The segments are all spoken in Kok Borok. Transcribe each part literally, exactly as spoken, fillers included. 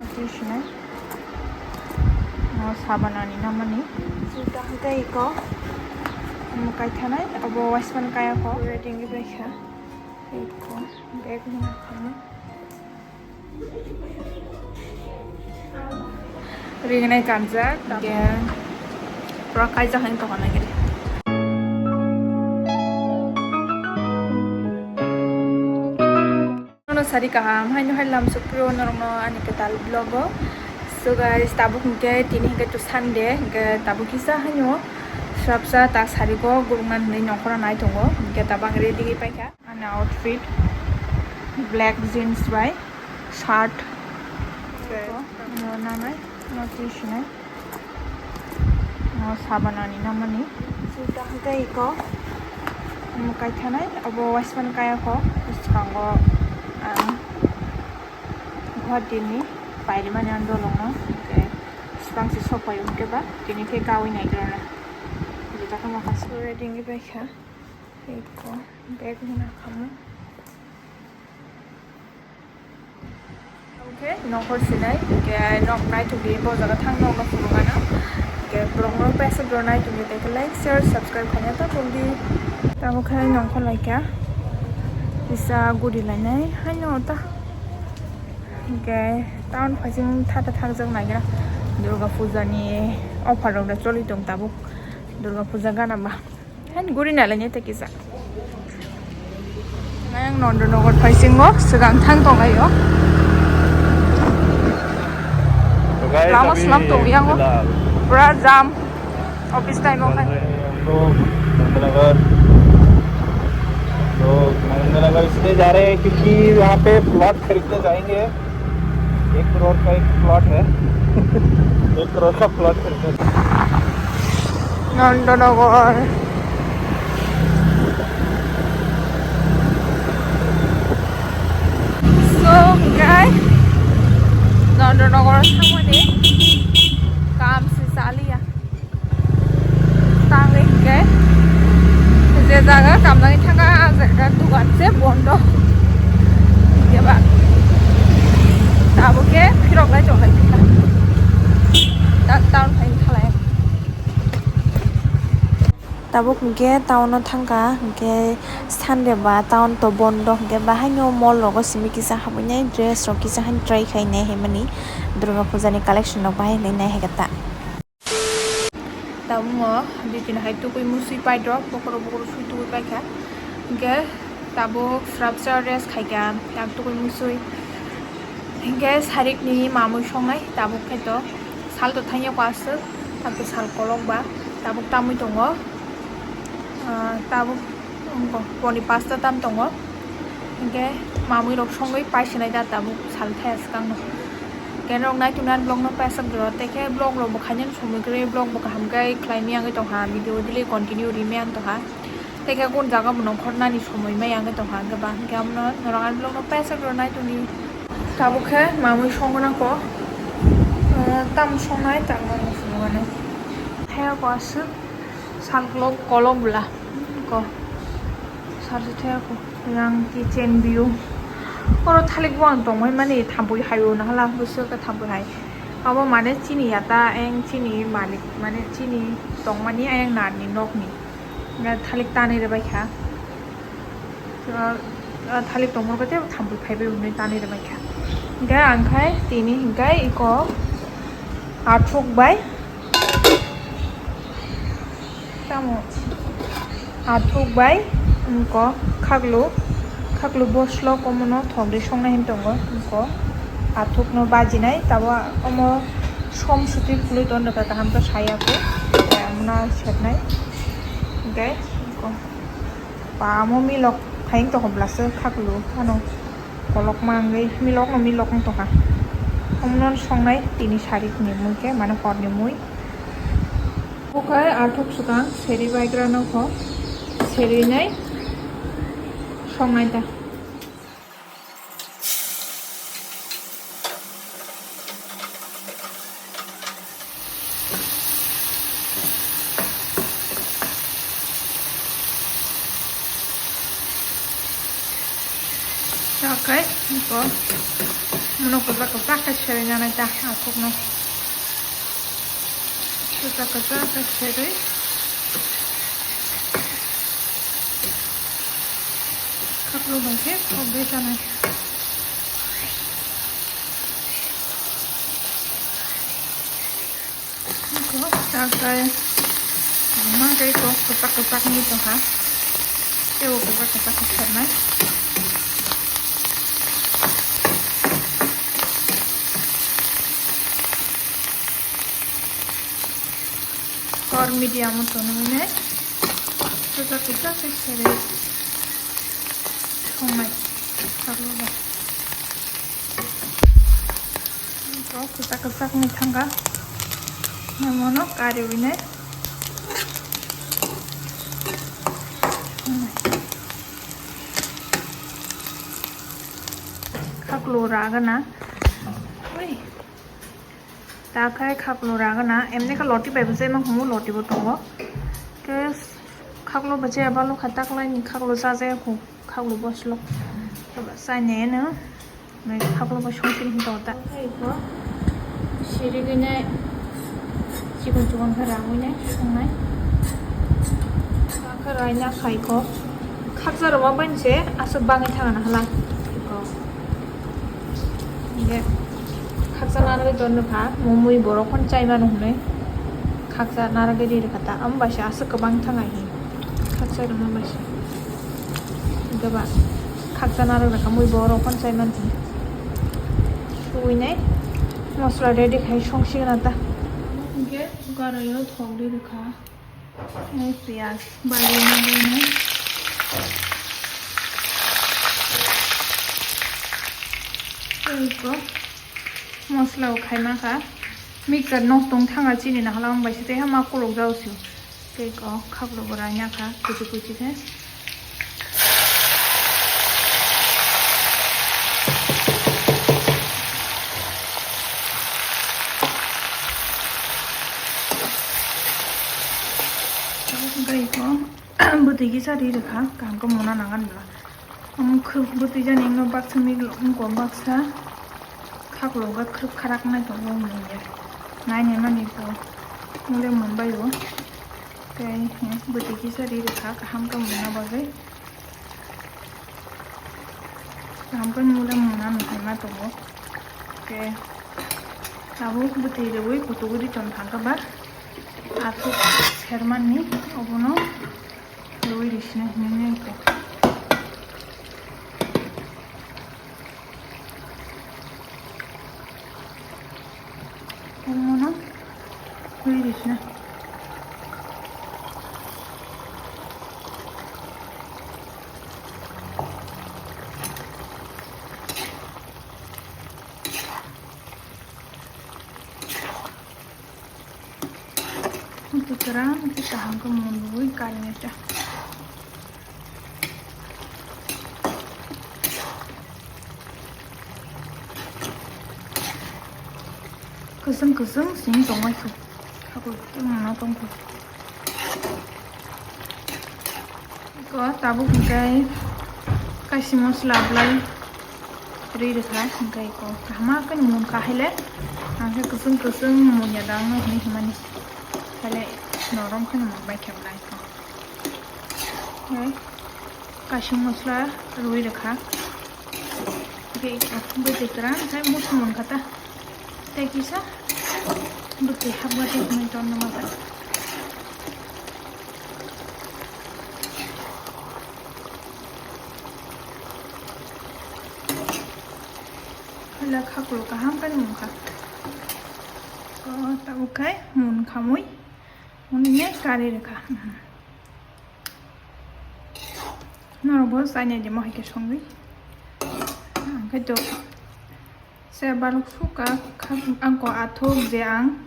Twi sinai. O sabanani namani. Juta hwnkhe iko. Omo kaithanai, abo waismani kaya kho. Ready wngwi paikha. Iko. Bag ni nakhamo. Ringnai kanjak. Hwnkhe pura kaijak hai tongna nagiri. Nono sari kaham, haino hai lam sukprio norokno ani kwtal vlog o. So guys, tabuk hwnkhe tini hwnkhe to Sunday, hwnkhe tabuk kisa haino swrapsa ta sari go gurungna hinwi nongkhorno nai tongo, hwnkhe tabuk ang ready wngwi paikha. Ani outfit black jeans bai shirt. Okay. Nanai, no twi sinai. O sabanani namani. Juta hwnkhe iko. Omo kaithanai, abo waismani kaya kho. Bwskango ang Guwahati ni pairimani ang dolongno. Hwnkhe swkang se sopai hwnkhe ba, tini khe kaui naigrana. Juta khe mokha se. Ready wngwi paikha. Iko bag ni nakhamo. Oke, nokor sinai, ke nok nai tongdi, bo jaga thang nok no phuru gana. Ke vlog no paisa bro nai tongdi, tei like, share, subscribe khaina ta tongdi. Tamo khai nongkhor laikha. Isa guri lainai, haino ta. Ke town phasing thata thakjak naigra. Durga Puja ni offer rok da choli tong tabuk. Durga Puja gana ba. Han guri nalai ne ta kisa. Ayang Nondonogor phaisingo, swkang thang tong ayo. तो guys, lama अभी slam tong yang फिलहाल pura jam. Office time chल hai. रहे हैं हम लोग नंदनगर। तो नंदनगर इसलिए जा रहे हैं क्योंकि यहाँ पे प्लॉट खरीदने जाएंगे। एक करोड़ का एक प्लॉट है। एक करोड़ का प्लॉट खरीदने। Nondonogor. So, guys, Nondonogor thangmani kam se chaliya. Tangwi hwnkhe je jaga kamnani thangkha, ah jaga dugan se bondo. Hwnkhe ba tabuk khe phirok lai tongkha. Ta-, town phaini khalai. Tabuk hwnkhe town o thangkha, hwnkhe Sunday ba town to bondo, hwnkhe bahaino mall rogo simi kisa habwi nai, dress rok kisa han try khai nai himani, Durga Puja ni collection rok bahai hinwi nai hai khe ta. Tabukno ditini hai tukui musui paidrok, bokhoro bokhoro sui tukui paikha. Hwnkhe tabuk swrapsa rest khaikha, yang tukui musui. Hwnkhe sarikni mamui songnai, tabuk khe to sal to thangya ko aswk, tabuk sal kolok ba, tabuk tamui tongo. Ah, tabuk Wngkha, poni pasta tam tongo. Hinkhe mamui rok songwi paisinai da tabuk sal thaya swkang no. Hinkhe norok naituknai vlog no paisa bwrwi tei khe vlog rok bo khainani somoi kwrwi vlog bo kaham khe khlai maya wngwi tongkha, video daily continue ri maya wngwi tongkha. Tei khe kunu jaga bo nongkhor nani somoi maya wngwi tongkha hinkhe ba hinkhe abono norok ani vlog no paisa bwrwi naitokni. Tabuk khe mamui songna ko, tamo songnai tamo phunuknai. Thaya ko aswk. Salkolok kolok bwla ko sarsi thaya ko yang kitchen view. Oro thalik bo ang tongmani thampui hai o nahala bwswk thampui hai. Abo mane chini yata eng chini malik mane chini tongmani ayang narni nokni. Thalik tanwi rwbaikha. Ah, ah, thalik tongmani khe thampui phaibai hwnwi tanwi rwbaikha. Hinkhe ang khai tini hinkhe iko athuk bai tamo athuk bai iko khaklu, khaklu boslo komono thokdi songnai hin tongo iko athukno bajinai tabo omo som suti phului ton rwkha kaham khe saya khe amna sepnai hinkhe iko. Ba amo milok phaiyung tongkha bwlaswk khaklu phano kolokma wngwi milokno milok wng tongkha. Omono songnai tini sarikni mui khe mane horni mui. Bukhai athuk swkang seri baigrano kho serinai songnai ta. Oke, iko Mono kwchak kwchak khe serwi nanai ta athukno. Kwchak kwchak khe serwi. Khaklo bai khe khokbe chanai. Iko takai ma kai ko kwchak kwchak ni tongkha. Tebo kwchak kwchak khe sernai. Hor medium o tonwi nai. Kwchak kwchak khe serwi songnai. Khaklo bai. Iko kwchak kwchak ni thangkha. Namono kari winai. Khaklo ragana. Ui. Takhai khaklo ragana. Emne kha loti bai bwsai ma humu loti bo tongo. Ke khaklo bwsai abalo kha taklai ni khaklo sajai khu. Khaklo boslo. Sainai no. Nai khaklo bo songchini hinta ota. Sirigwinai chikon chikon khe rangwinai songnai. Khe raina khaikho. Khaksa rwma bai se aswk bangwi thangna hala. Iko. Nge khaksa narwgwi tonno kha. Mumui borok phon chai mano hwnwi. Khaksa narwgwi ri rwkha ta. Am bai se aswk kwbang thangai hi. Khaksa rwma bai se. Gaba khaksa narwk rwkha mui borok phon chai man hi. Suwinai mosla ready khai songsigwna ta. Hwnkhe karaio thok ri rwkha. Ai piyaj bai rwna bai no. Tei ko mosla o khai ma kha. Mixer nok tong thanga chini na hala wng bai se tei ha ma kuluk jao se. Tei ko khaklo bo raina kha kuchi kuchi khe. Tei ko bwtwi kisa ri rwkha kaham khe mona nangan bwla. Omo khwk bwtwi jani wngno baksa miglo wngkha baksa khaklo wngkha khwk kharak nai tongo mungya nainai mani bo mole mumbai o tei bwtwi kisa ri rwkha kaham khe mungna bagwi kaham khe mole mungna nai ma tongo tei abo bwtwi rwui kutugo ri tong thangkha ba aswk sermani obono. Rwi risina hinwi nai kha. Omono rwi risina. Tei kwran khe kaham khe mungwi kari nai ta. Kwchwng kwchwng sing tongmai kho. Khaklo tei mungna tongkho. Ko tabuk hwnkhe kaisa mosla belai rwi rwkha, hwnkhe ko kaham khe mungkha haile, ang khe kwchwng kwchwng mungya dang no hinwi himani, haile norom khe mungbai khe belai ko. Hwnkhe kaisa mosla rwi rwkha. Tei bwtwi kwran khai musu mungkha ta. Tei kisa bwtwi hapma tei hwnwi tonno mata. Hala khaklo kaham khai mungkha. Ko tabuk khai munkha mui. Muni ne kari rwkha. Norok bo chainai de mohai khe songwi. Ang khe to se balok suka kha, ang ko athok je ang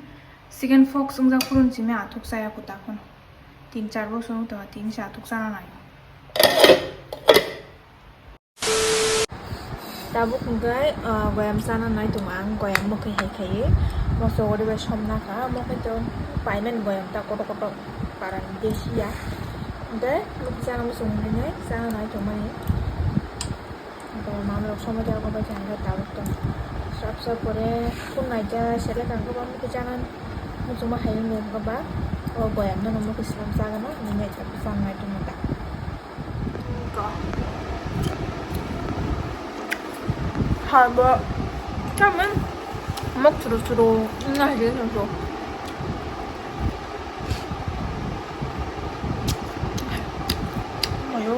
chicken pox wngjak phuru simi athok chaya ko ta khon. Tin char bosor wng tongma tini se athok chana nai. Tabuk hwnkhe, ah, goyam chana nai tongo ang, goyam mwkhwi hai khaiwi. Moso gori bai somna kha, omo khe to paimani goyam ta kotor kotor parani desiya. Hwnkhe nukjagwi chana muchung nai chana nai tongmani. Mama rok somoi jago bai jang tabuk tong. Sab sab pore kun naija selek ang kobang muku janan muchungma hayung ni ba o boyam no muku slam jagana ni nai ta bwsang nai tong ta. Habo kamen mok churu churu na hayung no. Ayo.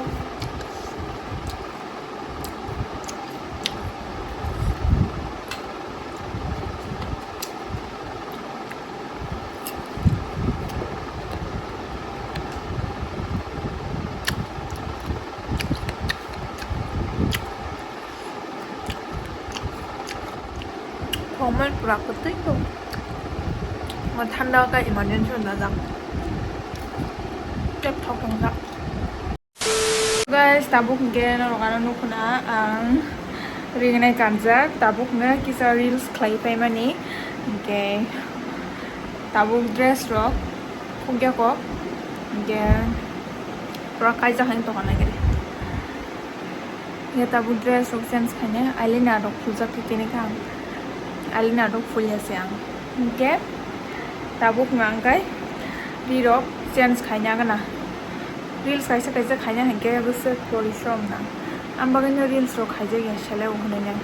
Formal pura kwtwi to. Mo thanda ka emergency na jang. Tep thok tong jak. Guys, tabuk hingke norok ano nukuna ang ringnai kanjak, tabuk hingke kisa reels khlai paimani, hingke tabuk dress rok khukya kok, hingke pura kaijak hai tongkha nai khe. Hingke tabuk dress rok change khainai, eyeliner rok phuljak khe kene kha ang, eyeliner rok phulya se ang, hingke tabuk hwnka hwnkhe rirok change khaina gana. Reels kaisa kaisa khaina hinkhe bwswk porishrom na. Ang bagwino reels rok khaijak ya selai o hwnwi nai.